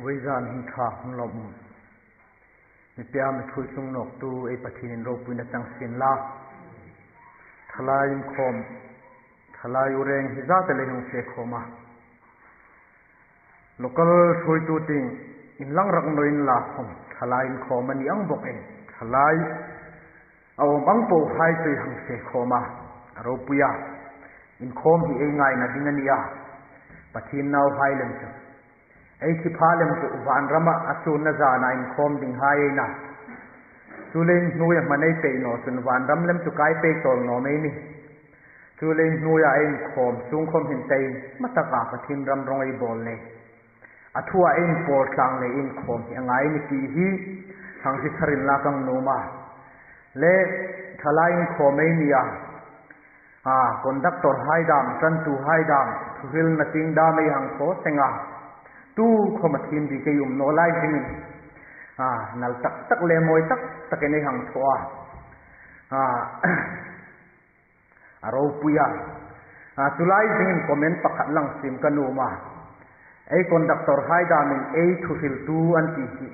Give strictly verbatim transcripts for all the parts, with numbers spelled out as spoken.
Voizan hun ṭha hun lawm mi pia mi ṭhuoi sung nawktu ei Pathienin ropuina chang sien la. Thalai inkhawm, thalai ureng hi zat el ei hang fe khawm a. Local ṭhuoitu tieng inlang rak naw inla khawm, thalai inkhawm a ni ang bawk ei. Thalai a awm ang po hai chu ei hang fe khawm a. A ropui a. Inkhawm hi ei ngaina ding a ni a. Pathien nauhai lem chu, ei thi pha lem chu vanrama a sunna zana inkhawm ding hai ei na. Chuleiin hnuoia hman ei pei naw chun vanram lem chu kai pei tawl naw mei ni. Chuleiin hnuoia ei inkhawm sung khawm hin tei ma taka Pathien ram rawng ei bawl le, a thua ei inpawl tlang le inkhawm hi a ngai ni ti hi hang hriet thar inla ka nuom a. Le thalai inkhawm ei ni a. A, conductor hai dam, ṭantu hai dam, thuhrilna tieng dam ei hang thaw seng a. Tu khawma thiem bik ei um naw lai zingin, a, nal tak tak le mawi tak takin ei hang thaw a. A, a ropui a. A, chu lai zingin comment pakhat lang siem ka nuom a. Ei conductor hai damin ei thuhriltu an ti hi,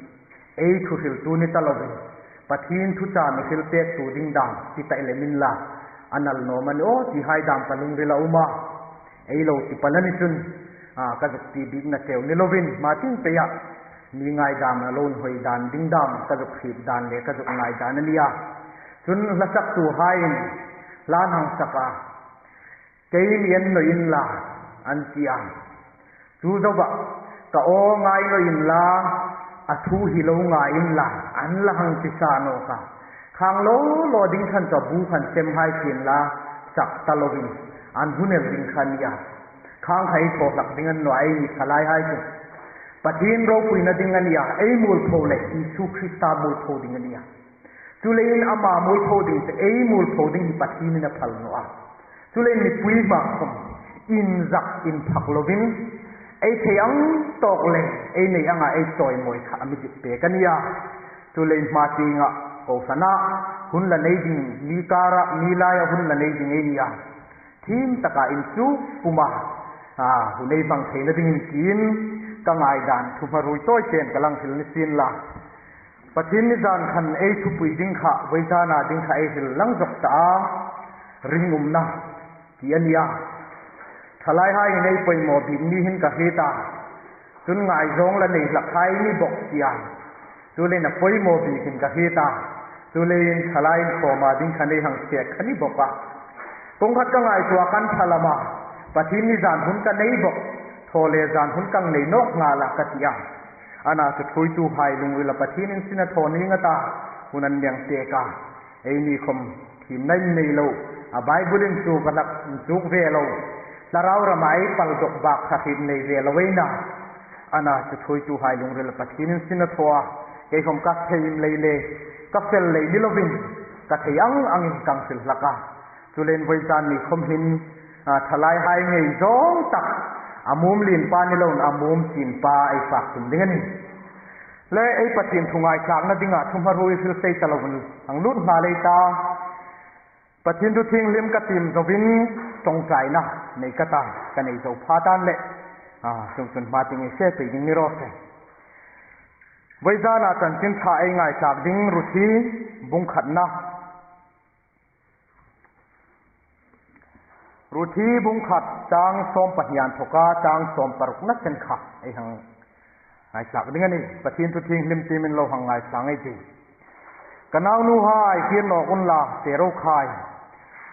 ei thuhriltu ni ta lovin, Pathien thuchah mi hril pektu ding dam ti ta lem inla, a nal naw am a ni aw ti hai dam ka lungrila um a. Ei lo ti pal a ni chun, a, ka zuk ti bikna cheu ni lovin, hma tieng peia mi ngaidamna lo inhawi dan ding dam ka zuk hriet dan le ka zuk ngai dan a ni a. Chun hlasaktu haiin hla an hang sak a. Kei mi en naw inla, an ti a. Chu zoa, ka aw ngai naw inla, a thu hi lo ngai inla, an la hang ti sa nawk a. Khang lo lo ding khan chu bu khan sem hai sien la, sak ta lovin, an hun el ding kha a ni a. Khang kha ei thaw hlak ding a ni naw a, ei mi thalai hai chu. Pathien ropuina ding a ni a, ei mualpho le Isu Krista mualpho ding a ni a. Chuleiin ama mualpho ding chu ei mualpho ding hi Pathienin a phal naw a. Chuleiin mipui hma khawm inzak inphak lovin, ei thei ang tawk le ei nei anga ei chawimawi kha a mi dik pek a ni a. Chuleiin hma tienga kohranah hun la nei ding, mi kara, mi laia hun la nei ding ei ni a. Thiem taka inchuk puma, a, hun ei hmang theina dingin tiin ka ngaidan thuhmarui tawi chen ka lang hril ni sien la. Pathien ni zan khan ei thupui ding kha, voizana ding kha ei hril lang zok ta a, ringumna ti a ni a. Thalai haiin ei poimaw bik ni hin ka hriet a. Chun ngaizawng la nei hlak hai ni bawk ti a. Chuleiin a poimaw bikin ka hriet a. Chuleiin thalai inkhawma ding khan ei hang sek kha ni bawk a. Kawng khat ka ngaituo a, kan thalam a, Pathien ni zan hun ka nei bawk, thaw le zan hun ka nei nawk nghal a ka ti a. Ana chu ṭhuoituhai lungrila Pathienin sin a thaw ning a ta, hun an mi hang pek a. Eini khawm thiemna innei lo, a Bible inchuk a hlak inchuk ve lo, thlarau rama ei pal dawk bak kha hriet nei ve lo ei na. Ana chu ṭhuoituhai lungrila Pathienin sin a thaw a, kei khawm ka thei im lei le, ka fel lei ni lovin, ka thei ang angin ka hang hril hlak a. Chuleiin voizan ni khawm hin, a, thalai hai ngei zawng tak, a mum lien pa ni loin a mum chin pa ei fak tum ding a nih. Le ei Pathien thu ngaithlakna dinga thuhmarui hril sei ta lovin hang lut nghal ei ta. Pathien thu thienghlim ka tiem zoin ṭawngṭaina nei ka ta, ka nei zo pha tan le, a, chun chun hma tieng ei fe pei ding ni raw se. Voizana chanchin ṭha ei ngaithlak ding Ruthi bung khatna. Ruthi bung khat chang sawm pahni inthoka chang sawm parukna chen kha ei hang ngaithlak ding a nih. Pathien thu thienghlim tiemin lo hang ngaithla ei tih. Ka naunuhai, kir nawk unla, fe ro khai.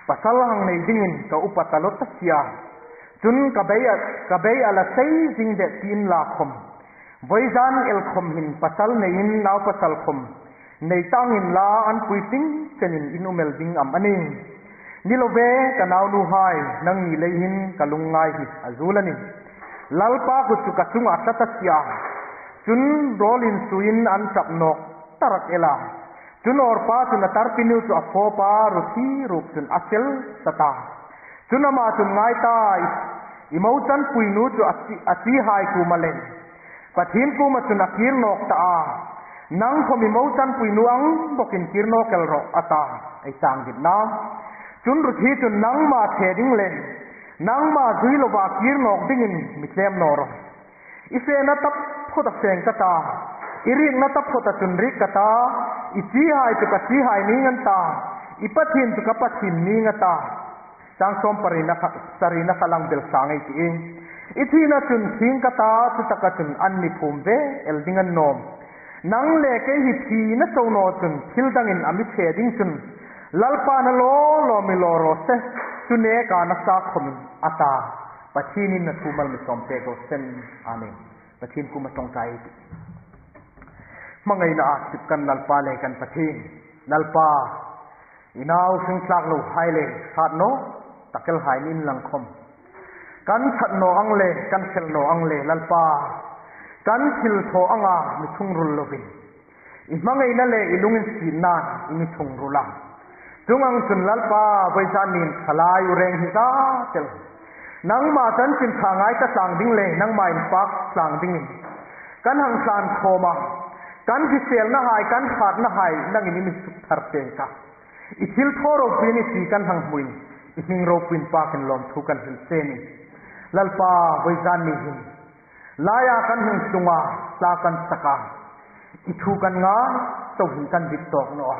Pasal hang nei dingin ka upa ta lo ta si a. Chun ka bei a, ka bei a la sei zing de ti inla khawm, voizan el khawm hin pasal neiin nau pasal khawm nei ta ang inla an pui tling chenin in um el ding am a nih. Ni lo ve, ka naunuhai, nangni lei hin ka lungngai hi a zuol a nih. Lalpa kut chu ka chunga a tla ta si a. Chun rawl insuoin an ṭap nawk ta rak el a. Chun Orpa chun a tarpinu chu a fawp a, Ruthi ruok chun a sel ta ta. Chun ama chun, ngai ta, i, i mochanpuinu chu a chi, a chihai kuoma le Pathien kuoma chun a kir nawk ta a. Nang khawm i mochanpuinu ang bawkin kir nawk el rawh, a ta. Ei chang ditna. Chun Ruthi chun, nangma the ding le nangma zui lova kir nawk dingin mi tlem naw rawh. I fena tap khawta seng ka ta, i riekna taphawta chun riek ka ta, i chihai chu ka chihai ning an ta, i Pathien chu ka Pathien ning a ta. Chang sawmpariena kha, sarina kha lang bel sang ei ti. I thina chun thing ka ta, chutaka chun an mi phum ve el ding an nawm. Nang le kei hi thina chau naw chun thil dangin a mi che ding chun Lalpa na lo lo mi lo ro se, chu neka nasa khomin a ta. Pathienin a thu mal mi sawm pek raw se. Amen. Pathien kuoma ṭawngṭai ei tih. Hmangaina a sip kan Lalpa le kan Pathien. Lalpa, i nau hring tlak lo hai le, hrat naw tak el hai ni inla khawm, kan that naw ang le, kan fel naw ang le, Lalpa, kan thilthaw anga mi thungrul lovin, i hmangaina le i lunginsietna i mi thungrul a. Chuong ang chun Lalpa, vawizan nin thalai u reng hi zat el nangma chanchin ṭha ngaithlak ding le nangma inpakna dingin kan hang tlan khawm a, kan hriselna hai, kan hratna hai nangin i mi sukthar pek a. I thilthaw ropuiin i ti kan hang hmuin, i hming ropuiin pakin lawmthu kan hril che a nih. Lalpa, vawizan ni hin laia kan hung tlung a, hla kan sak a, i thu kan ngaituo hin kan dit tawk naw a.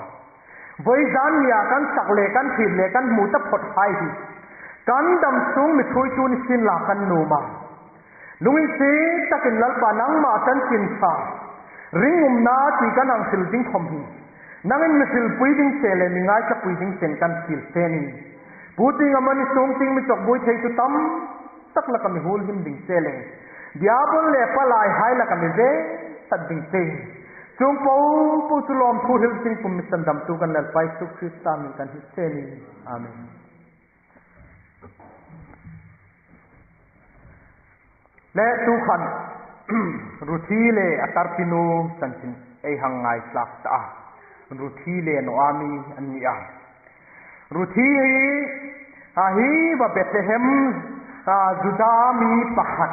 Vawizan nia kan sak le, kan hriet le, kan hmu taphawt hai hi kan dam sung mi thuoitu ni sienla kan nuom a. Lunginsiet takin Lalpa, nangma chanchin ṭha, ringumna ti kan hang hril ding khawm hi nangin mi hrilpui ding che le mi ngaithlakpui ding chen kan fiel che a nih. Pu tieng amanih, sung tieng mi chawkbuoi theitu tam tak laka mi hulhim ding che le, Diabol le palai hai laka mi ve sat ding che. Chuong popo chu lawmthu hril ding pum mi sandamtu kan Lalpa Isu Krista hmingin kan hni che a nih. Amen. Le tu khan Ruthi le a tarpinu chanchin ei hang ngaithlak ta a. Ruthi le Naomi an ni a. Ruthi hi, a hi va Bethlehem, a, Juda mi pakhat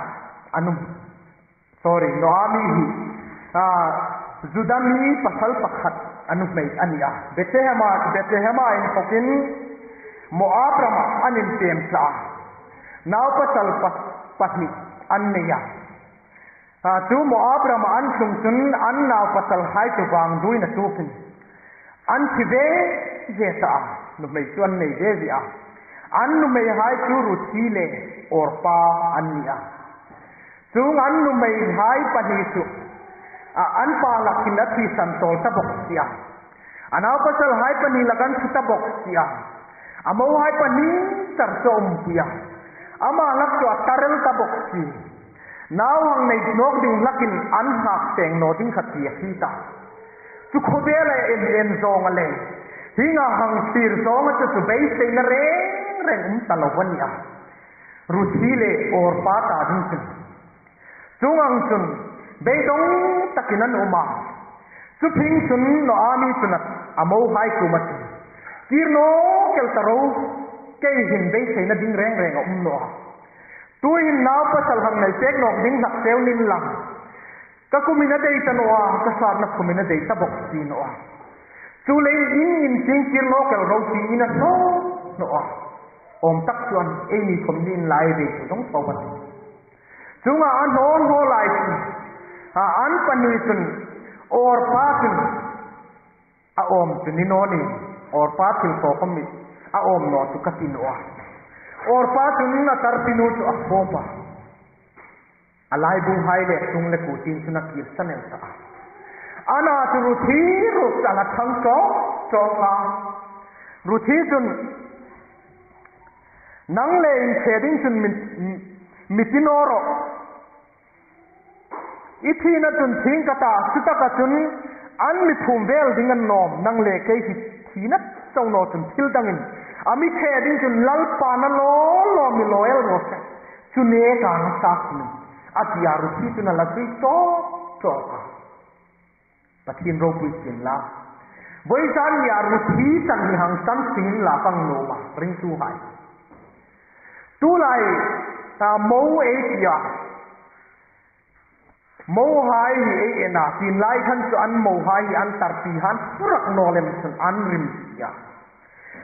a nuom. Sorry, Naomi hi, a, Juda mi pasal pakhat a nuhmei a ni a. Bethlehema, Bethlehema inthokin Moab rama an inpem tah a. Nau pasal pa-, pahni an nei a. A, chu Moab rama an tlung chun an nau pasal hai chu vangduoina tuokin an thi ve ve tah a. Nuhmei chu an nei ve ve a. An nuhmei hai chu Ruthi le Orpa an ni a. Chuong an nuhmei hai pahni chu, a, an pa lakin a thisan tawl ta bawk si a. A nau pasal hai pahni lak an thi ta bawk si a. A mo hai pahni char chu a umpui a. Ama lak chu a tar el ta bawk si. Nau hang nei nawk ding lakin an hak seng naw ding kha ti a hriet a. Chu khawvela en en zawnga le, hienga hang thlir zawnga chu chu beiseina reng reng um ta lo a ni a. Ruthi le Orpa ta ding chun. Chuong ang chun beidong takin an um a. Chu phing chun Naomi chun a mohai kuoma chun, "Kir nawk el ta ro, kei hin beiseina ding reng reng a um nawh a. Tuhin nau pasal hang nei pek nawk ding hlak cheu ning lang. Ka kumin a dei ta naw a, ka sarna kumin a dei ta bawk si naw a. Chuleiin in tieng kir nawk el ro," tiin a hlaw nawh a. Awm tak chuan eini khawm ni inla ei beisei dong tho a. Chuonga an hlaw hlaw lai chu, a, an pahni chun Orpa chun, "A awm chu ni naw ni, Orpa thil thaw khawm ni, a awm naw chu ka ti naw a." Orpa chun a tarpinu chu a fawp a. A laibu hai le chung le ku tin chun a kir san el ta a. Ana chu Ruthi ruok chu a la thang chawk chawk a. Ruthi chun, "Nang le in che ding chun mi, mi ti naw rawh. I thina chun thing ka ta, chutaka chun an mi phum vel ding an nawm, nang le kei hi thina chau naw chun thil dangin a mi che ding chun Lalpa na lo lo mi lo el rawh se, chu neka nasa khomin," a ti a. Ruthi chun a la zui chawk chawk a. Pathien ropui sien la. Vawizan nia Ruthi chan hi hang san sien la pang naw ma, ringtuhai. Tulai, a, mo ei ti a. Mohai hi ei en a, tin lai khan chu an mohai hi an tarpi han furak naw lem chun an rim si a.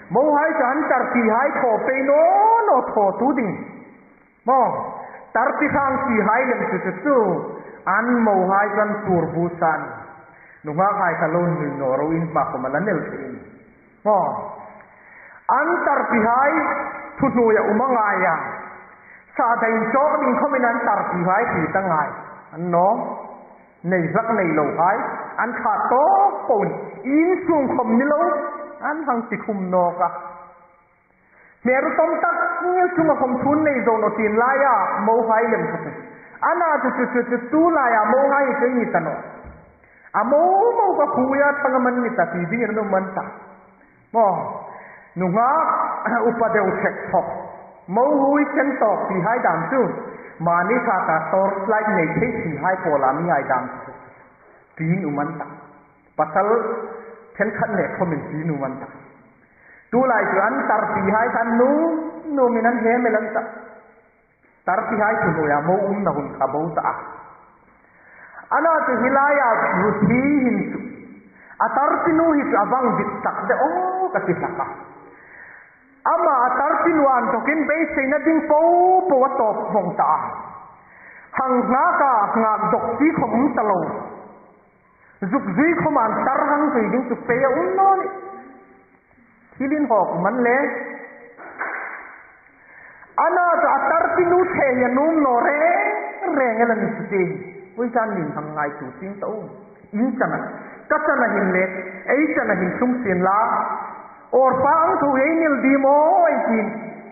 Mohai chu an tarpi hai thaw pei naw naw thaw tu ding. Maw, tarpi hrang si hai lem chu chu chu. An mohai chu an tuor bu sa a nih. Nunghak hai kha lo nui naw ro, in hma khawm a la nel thei a nih. Maw? An tarpihai thuhnuoia um a ngai a. Sa dai chawk ding khawmin an tarpihai hriet a ngai. An naw? Nei hlak nei lo hai. An ṭha tawk po a nih. Insung khawm ni lo. An hang ti khum nawk a. Hmel ru tawm tak ni chunga khawm thu an nei zo naw ti laia mohai lem kha. Ana chu chu chu chu tu laia mohai chu ni ta naw. A mo mo ka khuoia thang a man ni ta ti dingin an um an ta. Maw, nunghak upa deu chek thawk. Mo hui chen tawk ti hai dam chu. Mani kha ka torch light nei thei ti hai po la mi hai dam chu. Tin um an ta. Pasal ṭhenkhat le khawmin ti nuom an ta. Tulai chu an tarpihai khan nuom nuomin an hemel an ta. Tarpihai thuhnuoia mo umna hun kha bo ta a. Ana chu hi laia Ruthi hin chu a tarpinu hi chu a vang dit tak de aw ka ti hlak a. Ama a tarpinu an thawkin beiseina ding po po a tawp vawng ta a. Hang nghak a nghak dawk ti khawm um ta lo. Zuk zui khawm an tar hang zui ding chu pei a um naw ni. Thil inhawk man le. Ana chu a tarpinu thei a nuom naw reng reng el a ni chu ti. Vawisun nin hang ngaituo seng ta u. In chana, ka chana hin le, ei chana hin tlung sien la. Awrpa ang tho ei nil ding maw ei ti,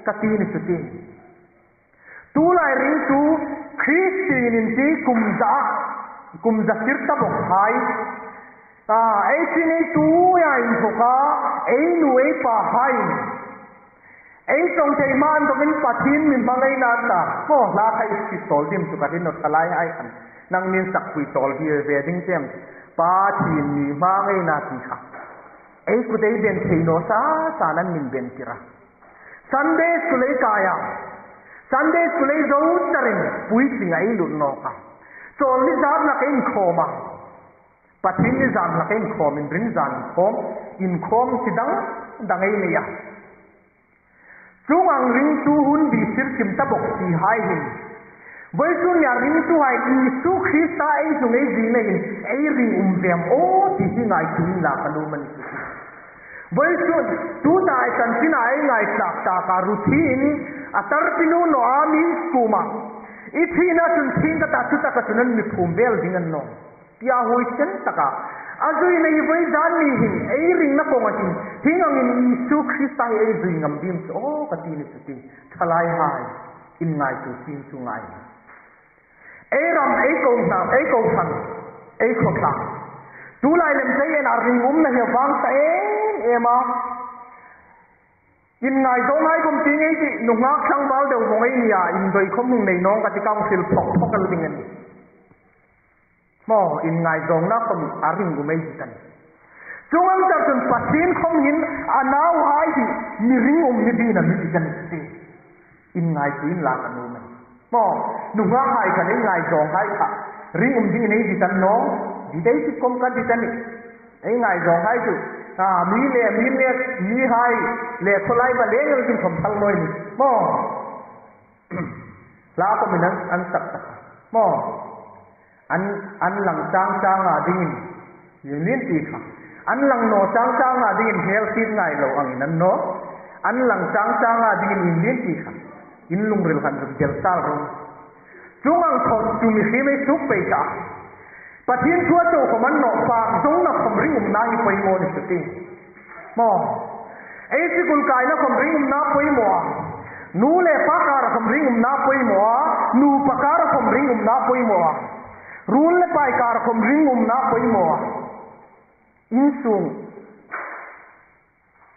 ka ti ni chu ti. Tulai ringtu Kristien inti kum za, kum za sir ta bawk hai. A, ei chin ei tuoia inthawka, ei nu ei pa hai. Ei chawng thei hma an dawkin Pathien mi hmangaina ta. Haw, hla kha i sit tawl dim chu ka ring naw thalai hai khan. Nangnin sak hui tawl di ve ding chem. Pathien mi hmangaina ti kha. Ei kut ei ben thei naw sa, sa nan min ben tir a. Sunday school ei kai a. Sunday school ei zo tarin puitling a ei lut nawk a. Chawlni zan hlak ei inkhawm a. Pathien ni zan hlak ei inkhawm, inring zan inkhawm, inkhawm chi dang dang ei nei a. Chuong ang ringtu hun bi sir kim ta bawk ti hai hin. Vawisun nia ringtuhai Isu Krista ei zuk ei zingna hin ei ring um ve am aw ti hi ngaituo inla ka nuom a ni chu. Vawisun, tuta ei chanchin a ei ngaithlak tak a Ruthi in a tarpinu Naomi kuoma. I thina chun thing ka ta chu taka chun an mi phum vel ding a ni naw. Tia huoisen taka. A zuina hi vawisun ni hin, ei ringna kawnga hin, hieng angin Isu Krista hi ei zui ngam ding chu, aw, ka ti ni chu ti. Thalai hai, in ngaituo seng chu ngai. Ei ram, ei kohran, ei kohran, ei khawtlang. Tulai lem thei en a ringumna hi a vang ta em em a. In ngaizawng hai khawm ti ngei ti, nunghak tlangval deu vawng ei ni a, indoi khawm hung nei nawng ka ti kha hung hril phawk phawk el ding a nih. Maw, in ngaizawngna khawm a ringum ei ti ta a nih. Chuong ang tak chun Pathien khawm hin a nauhai hi mi ringum ni dingin a mi ti ta a nih ti. In ngaituo inla ka nuom a nih. Maw, nunghak hai khan ei ngaizawng hai kha ringum dingin ei dit a ni naw. Dit ei ti khawm ka dit a nih. Ei ngaizawng hai chu. A, mi le, mi le, mihai le khawlai ba le ngal ding khawm phal naw ni. Maw. Hla khawmin an, an sak tak. Maw. An, an lang chang changa dingin, inlien ti kha. An lang naw chang changa dingin hmel hriet ngai lo angin an naw. An lang chang changa dingin inlien ti kha. In lungril khan zuk del sal ro. Chuong ang thaw chu mihriem ei suk pei ta. Pathien thu a chau khawm a ni naw, fak zawngna khawm ringumna hi poimaw ni chu ti. Maw. Ei sikul kaina khawm ringumna poimaw a. Nu le pa kara khawm ringumna poimaw a. Nupa kara khawm ringumna poimaw a. Ruol le pai kara khawm ringumna poimaw a. Insung.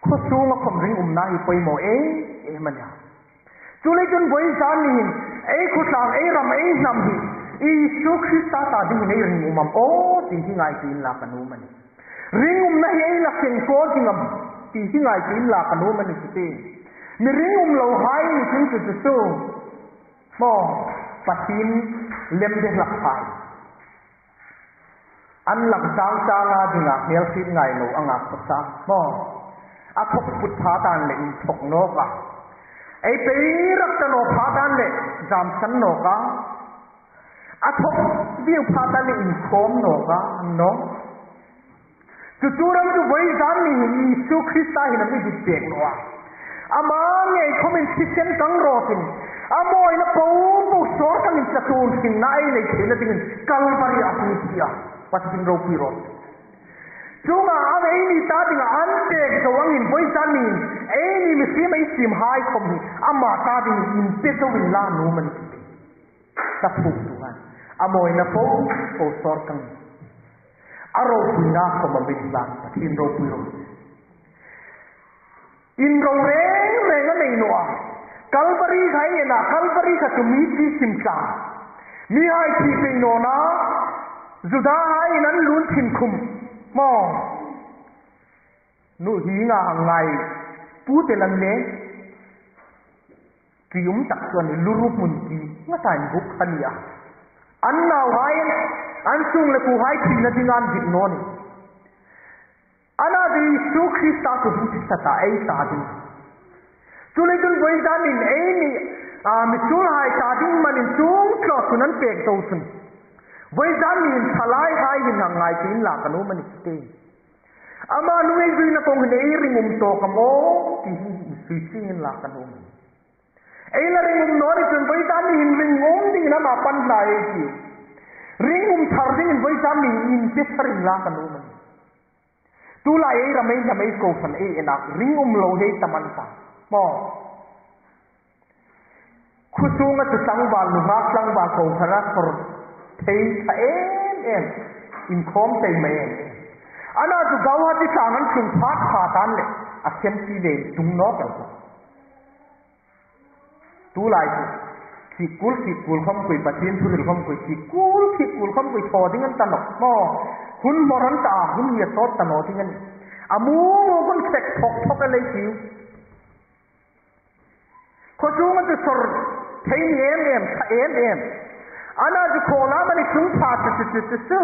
Khaw sunga khawm ringumna hi poimaw em em a nih. Chuleiin vawisun ni hin, ei khawtlang, ei ram, ei hnam hi Isu Krista ta dingin ei ringum am aw ti hi ngaituo inla ka nuom a nih. Ringumna hi ei la seng kaw ding am ti hi ngaituo inla ka nuom a nih chu ti. Mi ringum lo hai ni chu chu chu chu. Maw, Pathien lem de hlak hai. An lang chang changa dinga hmel hriet ngai lo anga khawsa. Maw. A thawk put pha tan le inthawk nawk a. Ei pei rak ta naw pha tan le zamsan nawk a. A thawk viu pha ta le inkhawm nawk a, an naw. Chu chu ram chu vawizan ni hin Isu Krista hin a mi dit pek naw a. Ama ngei khawmin thisen kang raw sin. A mawina po po sawr kangin chatuon hringna ei nei theina dingin Kalvari-a a hung thi a. Pathien ropui raw. Chuonga a eini ta dinga an pek zo angin vawizan niin eini mihriemhai khawm hi ama ta dingin inpe zo inla nuom a ni ti. Ka thuk tu han. A mawina po po sawr kang. A ropuina khawm a mi tlang, Pathien ropui raw. Inro reng reng a nei naw a. Kalvari kha ei en a, Kalvari kha chu mi thi sim tlang. Mihai thi pei nawna, Judahaiin an lungthim khum. Maw. Nu hi nga hang ngai. Pu te lan le. Tui um tak chuan i lu ru hmun ti nga ta in buk a ni a. An nauhai, an sung le kuhai thina ding an dit naw ni. Ana di Isu Krista chu hung thi ta ei ta ding. Chu le chun vawizan niin eini, a, mi chunghai ta ding manin chung tlo chun an pek zo chun. Vawizan niin thalaihai hin hang ngai ti inla ka nuom a ni ti. Ama nunghei zuina kawng hin ei ringum tawk a maw ti hi insui chieng inla ka nuom a ni. Ei la ringum naw ni chun vawizan ni hin ringum dingin ama pan hla ei ti. Ringum thar dingin vawizan ni inpe thar inla ka nuom a ni. Tulai ei ram ei hnam ei kohran ei en a ringum lo hi tam an ta. Maw. Khusunga chu tlangval, nunghak tlangval kohrana sawr thei tha em em. Inkhawm thei mai em em. Ana chu Guwahati tlang an tlung phat phat an le. A sem ti le tung nawk el. Tulai chu, khi kul, khi kul khawm kui, Pathien thuhril khawm kui, khi kul, khi kul khawm kui thaw ding an ta nawh. Maw, hun hmawr an ta, hun hi a tawt ta naw ding a nih. A mu mu khawm sek thawk thawk a lei tiu. Khaw chunga chu sawr thei ni em em, tha em em. Ana chu khaw lam a ni chung pha chu chu chu chu chu.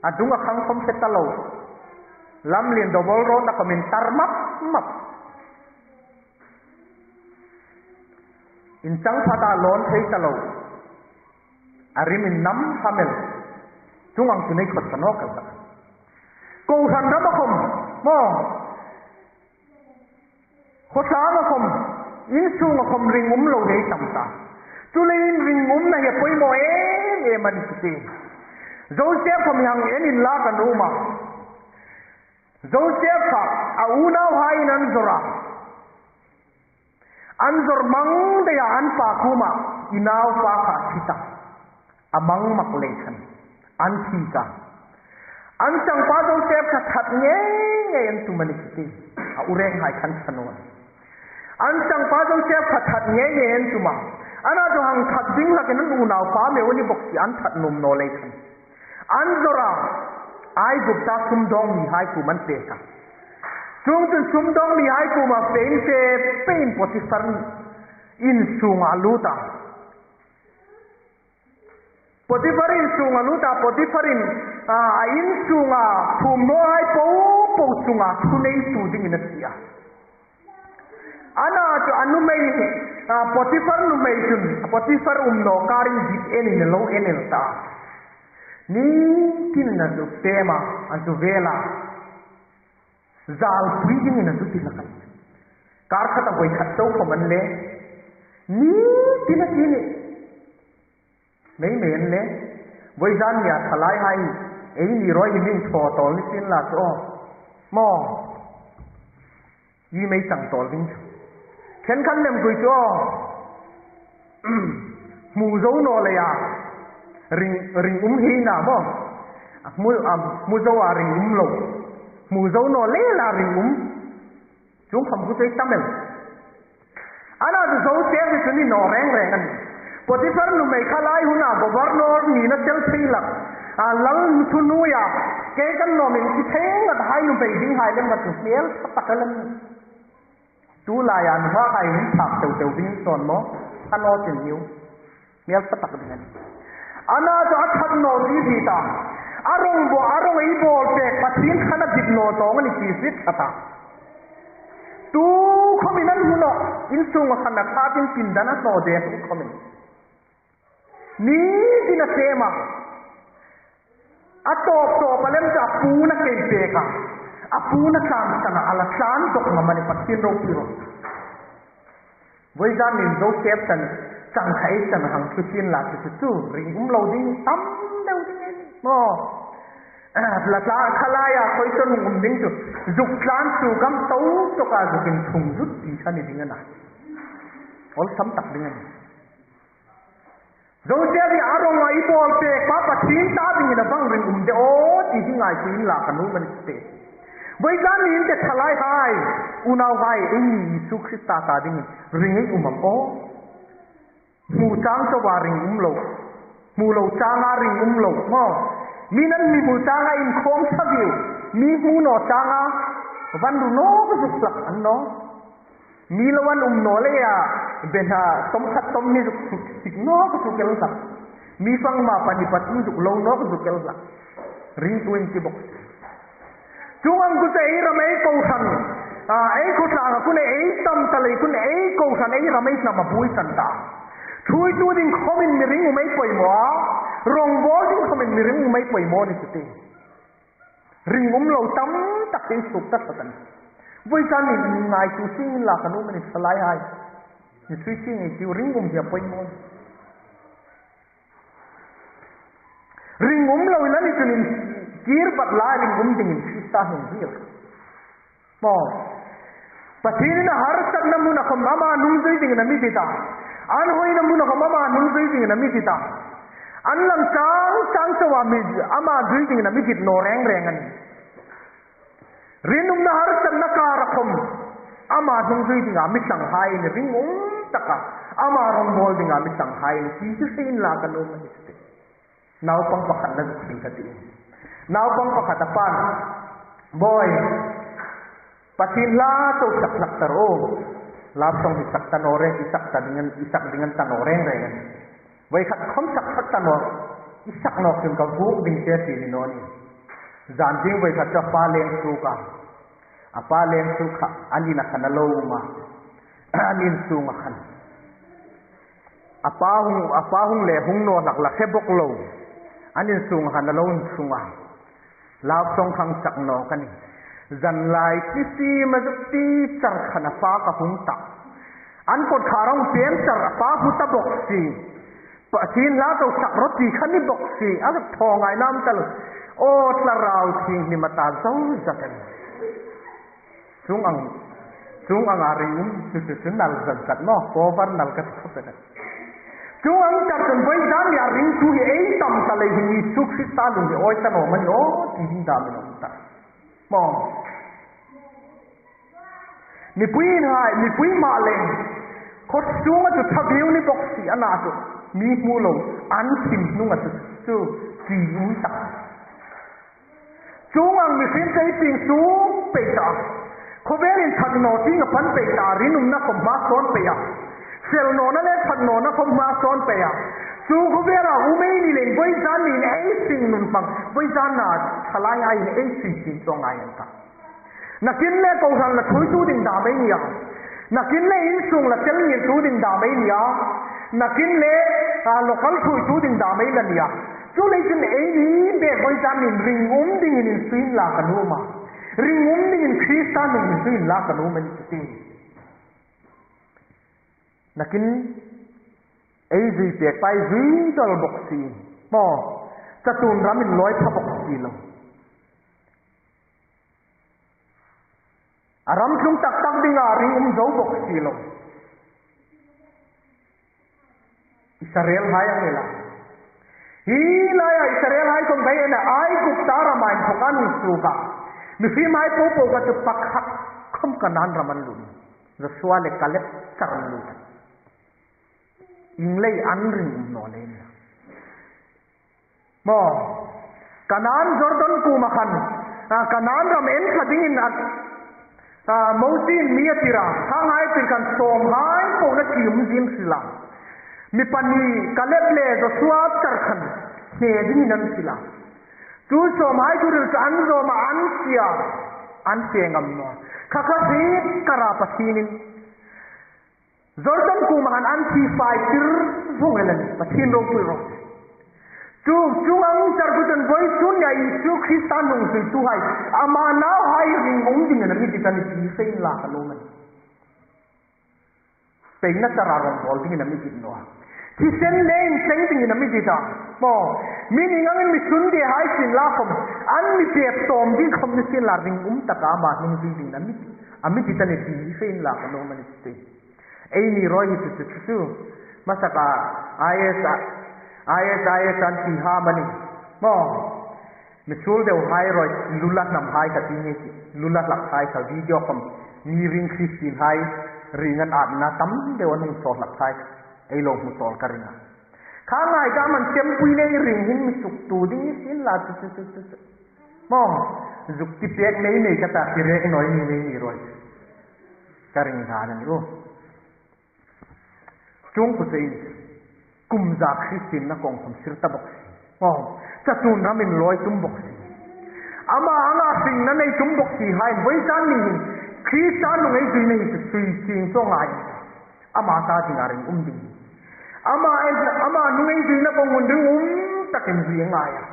A dunga khang khawm se ta lo. Lamlien Double Road-a khawmin tar map map. Inchang phata lawn thei ta lo. A rim in nam hamel. Chung ang chu nei khawt ta nawk el ta. Kohran rama khawm, maw. Khawtlanga khawm, insunga khawm ringum lo nei tam ta. Chuleiin ringumna hi a poimaw em em a ni ti. Joseph khawm hi hang en inla ka nuom a. Joseph kha a unauhaiin an zawr a. An zawr mang deuha an pa kuoma, "I naupa kha a thi ta. A mang mak lei khan an thi ta." An changpa Joseph kha that ngei ngei an tum a ni ti. A urenghai khan chanu a ni. An changpa Joseph kha that ngei ngei an tum a. Ana chu hang that ding hlakin an unaupa meu a ni bawk si, an that nuom naw lei khan. An zawr a, Aigupta sumdawng mihai kuoma an pek a. Chuongchun sumdawng mihai kuoma fe in fe pein Potifar insunga a lut a. Potifar insunga a lut a, Potifarin, a, a insunga phumhnuoihai po po chunga thuneitu dingin a ti a. Ana chu a nuhmei, a, Potifar nuhmei chun, a Potifar um naw karin dit enin a lo en el ta. Ni tin a zu pem a, a zu vel a. Zalpui dingin a zu ti hlak a. Kar khat a voi khat chau khawm an le. Ni tin a ti ni. Mei mei an le. Vawizan nia thalaihai. Eini ruok hi min thaw tawl ni sin la chu aw. Maw. I mei chang tawl ding chu. Khen khan nem gui chu aw. Hmu zo naw leia. Ring, ringum hi na maw. A hmu, a hmu zo a ringum lo. Hmu zo naw leia ringum. Chuong khawm khu chu ei tam el. Ana chu Joseph hi chu ni naw reng reng a nih. Potifar nuhmei kha lai huna governor nina tel thei hlak. A lal thunuoia. Kei kan nuom in ti thei ngat hai nuhmei dinghai lem kha chu hmel ṭha tak a lem. Tulaia nunghak hai hun phak teu teu ding sawn maw. A naw tin hiu. Hmel ṭha tak ding a nih. Ana chu a that naw ti ti ta. A rawng bo, a rawng ei bawl pek Pathien khan a dit naw tawng a ni ti si ṭha ta. Tu khawmin an hmu naw, insunga khan a khatin pindan a hnaw de tu khawmin. Ni ding a sem a. A tawp tawp a lem chu a puon a kei pek a. A puon a tlan san a, a la tlan dawk ngam a nih, Pathien ropui rawh. Vawizan nin Joseph chang, chang kha ei chang hang chu sin la chu chu chu ring um lo ding tam deu ding ei ni maw. La tla kha laia khawi sawn um ding chu. Zuk tlan chu kam to to ka zukin thung zut ti kha ni ding a na. Awlsam tak ding a nih. Joseph-in a rawng a i bawl pek pa Pathien ta dingin a bang ring um de aw ti hi ngaituo inla ka nuom a ni te. Vawizan ni in te thalai hai, unau hai, ei Isu Krista ta dingin ring ei um am aw. Hmu chang chauha ring um lo. Hmu lo changa ring um lo. Maw. Mi'n an mi hmu changa inkhawm sa viu. Mi hmu naw changa van ru naw zuk hlak an naw. Mi lo an um naw leia, bena tom khat tom ni zuk suk sik naw ka suk el hlak. Mi fang ma pani pathum zuk lo naw ka suk el hlak. Ringtu in ti bok. Chuong ang ku te ei ram ei kohran. A, ei khawtlanga khun ei tam ta lei khun ei kohran ei ram ei hnam a buoi san ta. Thuoitu ding khomin mi ring um ei poimaw a. Rawngbawl ding khomin mi ring um ei poimaw ni chu ti. Ring um lo tam tak ei suk ta satan. Vawizan ni ngaituo sing inla ka nuom a ni thalai hai. Ni sui sing ei tiu ring um hi a poimaw. Ring um lo ina ni tunin kir bat la ring um dingin Krista hung hi. Maw. Pathienin a harsatna hmuna khom ama hnung zui dingin a mi dit a. An hoina hmuna khom ama hnung zui dingin a mi dit a. An lam chang chang chauha mi ama zui dingin a mi dit naw reng reng a nih. Rinumna harsatna kara khom ama hnung zui dinga mi sanghai ni ring um taka. Ama rawngbawl dinga mi sanghai ni ti chu sing inla ka nuom a ni. Naupang pakhat na zuk sing ka ti. Naupang pakhat a pan. Bawi. Pathien hla chau sak sak ta ro. Love song i sak ta naw reng, i sak ta ding an, i sak ding an ta naw reng reng. Voi khat khom sak sak ta naw. I sak naw kin ka vuk ding te ti ni naw ni. Zan ding voi khat chu a pa leng suk a. A pa leng suk kha, an ina khan a lo um a. An in sunga khan. A pa hung, a pa hung le hung naw hlak la hre bok lo. An in sunga khan a lo in sunga. Love song khang sak naw ka ni. Zan lai ti si ma zuk ti char khan a pa ka hung ta. An kot kha rong pem char a pa hmu ta bok si. Pathien hla chau sak ro ti kha ni bok si. A zuk thaw ngai nam tal. O tla rau thing ni ma ta zo za ten. Chuong ang, chuong ang a ring um, chu chu chu nal zat zat maw, cover nal ka ti khop zat. Chuong ang tak chun vawizan ni a ringtu hi ei tam ta lei hin Isu Krista lung hi awi ta naw maw ni aw, ti ding dam in um ta. Maw. Mipui hai, mipui ma leng. Khaw sunga chu tha viu ni bok si a na chu. Mi hmu lo, an thim hnunga chu, chu, chi um ta. Chuong ang mihriemte ei pieng suok pei ta. Khawvelin that naw tieng a pan pei ta, rinumna khom hma sawn pei a. Fel nawna le that nawna khom hma sawn pei a. Chu khawvela um ei ni leng vawizan niin ei sing nun pang, vawizan na thalai aiin ei sui sing chuong ngai an ta. Nakin le kohran la thuoitu ding dam ei ni a. Nakin le insung la tel ngirtu ding dam ei ni a. Nakin le, a, local thuoitu ding dam ei la ni a. Chu lei chun ei ni bek vawizan niin ring um dingin insui inla ka nuom a. Ring um dingin Krista hnung insui inla ka nuom a ni chu ti. Nakin ei zui pek pa ei zui dol bok si. Maw, chatuon ramin lawi pha bok si lo. A ram tlung tak tak dinga ring um zo bok si lo. Israel hai ang ela. Hi laia Israel hai kong bai ena Aigupta rama inthawka an suok a. Mihriem hai po po kha chu pakhat khom Kanan ram an lut. Joshua le Kaleb char an lut. Ieng lei an ring um naw lei ni. Maw, Kanan Jordan kuoma khan, a, Kanan ram en thla dingin a, a, Mosiein mi a tir a, thanghai tir khan sawmhai po na ti um zing si la. Mi pahni Kaleb le Joshua char khan hne dingin an ti la. Chu sawmhai chu ril chu an zawm a an tia, an fe ngam naw. Kha kha hi kara Pathienin Jordan kuoma han an thi fai tir vong el a nih, Pathien ropui ro. Chu, chuong ang char kha chun vawisun nia Isu Krista nungzuituhai, ama nauhai ringum dingin a mi dit a nih ti fe inla ka nuom a nih. Peina chara rawng bawl dingin a mi dit naw a. Thisen le inseng dingin a mi dit a. Maw, mi ni angin mi sunde hai sienla khawm, an mi pep tawm ding khawm ni sienla ringum taka ama nungzui dingin a mi, a mi dit a nih ti fe inla ka nuom a nih ti. Eini ruoi hi chu chu chu chu. Hmasaka I S, I S, I S an ti ha mani. Maw. Mi suol deu hai ruoi, lu la hnam hai ka ti nge ti. Lu la hlak hai ka video khawm. Mi ring Christian hai, ring an atna tam deu an hung sawl hlak hai. Ei lo hmu sawl ka ring a. Kha ngai ka man sempui le ring hin mi suktu ding ni sienla chu chu chu chu chu. Maw. Zuk ti pek nei nei ka ta ti rek naw ni nei ni ruoi. Ka ring dan a nih u. Chuong khu chu ei kum zak Christian na kawng khawm sir ta bawk si. Aw, chatuon ramin lawi tum bawk si. Ama anga hringna nei tum bawk si hai, vawisun ni hin Krista nungzuina hi chu sui chieng chu ngai. Ama ta dinga ringum ding. Ama ei, ama nungzuina kawng hun ringum takin zui ngai a.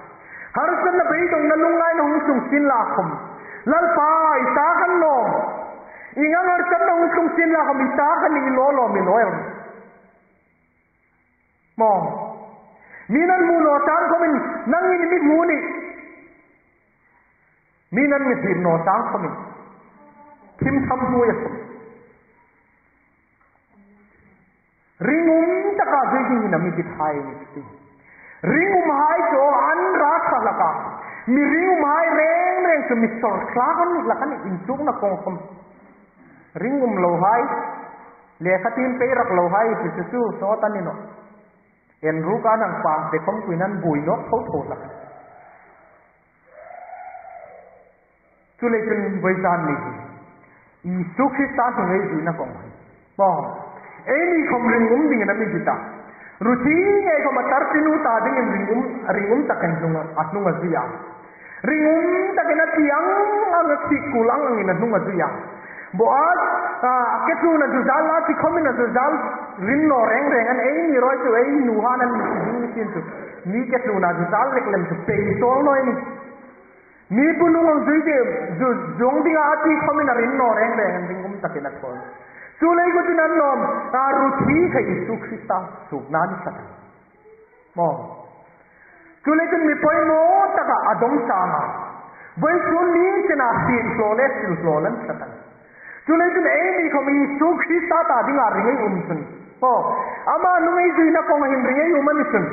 Harsatna, beidongna, lungngaina hung tlung sienla khawm, Lalpa, i ta kan lawm. Ieng ang harsatna hung tlung sienla khawm, i ta kan, i lo lawm, i lo el. Maw. Mi'n an hmu naw chang khawmin, nangin i mi hmu a nih. Mi'n an mi hriet naw chang khawmin, thim tham hnuoia khawm. Ringum taka zui dingin a mi dit hai a nih ti. Ringum hai chu an ra ṭha hlak a. Mi ringum hai reng reng chu mi sawr tlak an hlak a nih, inchukna kawng khawm. Ringum lo hai. Lekha tiem pei rak lo hai chu chu chu sawt a ni nawh. En ruk a nang pang te khawm kuoin an buoi nawk tho tho hlak. Chuleiin vawisun ni hi Isu Krista hnungzuina kawng hi. Maw. Eini khawm ringum dingin a mi dit a. Ruthi ngei khawm a tartinu ta dingin ringum, ringum takin hnung a, a hnung a zui a. Ringum takin a ti ang ang a, thik kul ang angin a hnung a zui a. Boaz, a, a ke tluna zu zal a ti khawmin a zu zal rin naw reng reng a nih, eini ruoi chu ei nuhai an mi ti ding ni sienla chu. Mi ke tluna zu zal lek lem chu pei sawl naw ei nih. Mi bu nung ang zui de, zu, zui dinga a ti khawmin a rin naw reng reng a nih, ringum takin a thaw. Chuleiin chu an lawm, a ruthi kha Isu Krista sukna ni sa ta. Maw. Chuleiin mi poimaw taka a dawm sa a. Vawisun ni chena sin hlaw le sil hlaw lan sa ta. Chuleiin eini khawm Isu Krista ta dinga ring ei um chun. Aw, ama nungzuina kawnga hin ring ei um a ni chun.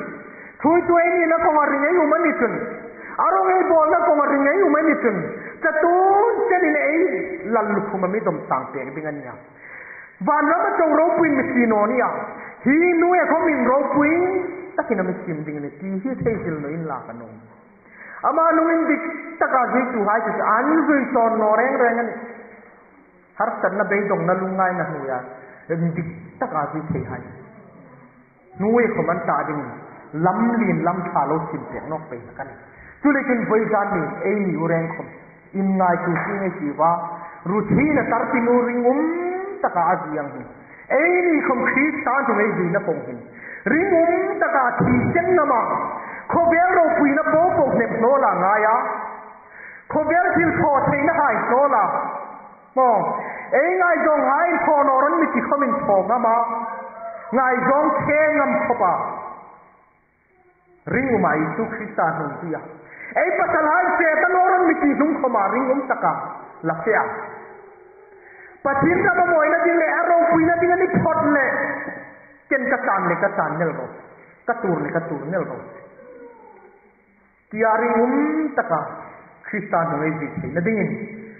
Thuoitu ei nina kawnga ring ei um a ni chun. A rong ei bawlna kawnga ring ei um a ni chun. Chatuon chenin ei lallukhuma mi dawm sang pek ding a nih a. Vanrama chau ropuiin mi sie naw nih a. Hi nuhai khawmin ropui takin a mi siem ding a nih ti hi thei sil naw inla ka nuom. Ama nung indik taka zuituhai chu an zui sawn naw reng reng a nih. Harsatna, beidongna, lungngaina hnuoia indik taka zui thei hai. Hnuoi khawm an ta dingin lam lien lam ṭha lo siem pek nawk pei ka nih. Chuleiin vawisun ni eini u reng khawm inngaituo sien ei tiu a. Ruthina tartinu ringum taka a zui ang hin, eini khawm Krista hnungzuina kawng hin ringum taka thisen nama khawvel ropuina po po hnep naw la ngai a. Khawvel thil thaw theina hai thaw la. Maw, ei ngaizawng hai thaw naw rawh mi ti khawmin thaw ngam a. Ngaizawng khe ngam khawpa ringuma Isu Krista hnungzui a. Ei pasalhai fe ta naw rawh mi ti hnung khawma ringum taka la fe a. Pathien rama mawina ding le a ropuina ding a ni phawt le, ken ka chan le ka chan nel ro, ka tuor le ka tuor nel ro. Tia ringum taka Krista hnungzuina dingin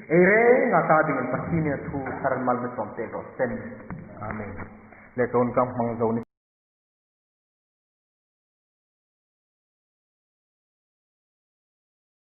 ei renga ta dingin Pathienin a thu thar mal mi sawm pek raw se. Amen. Le ton kan hmang zo ni.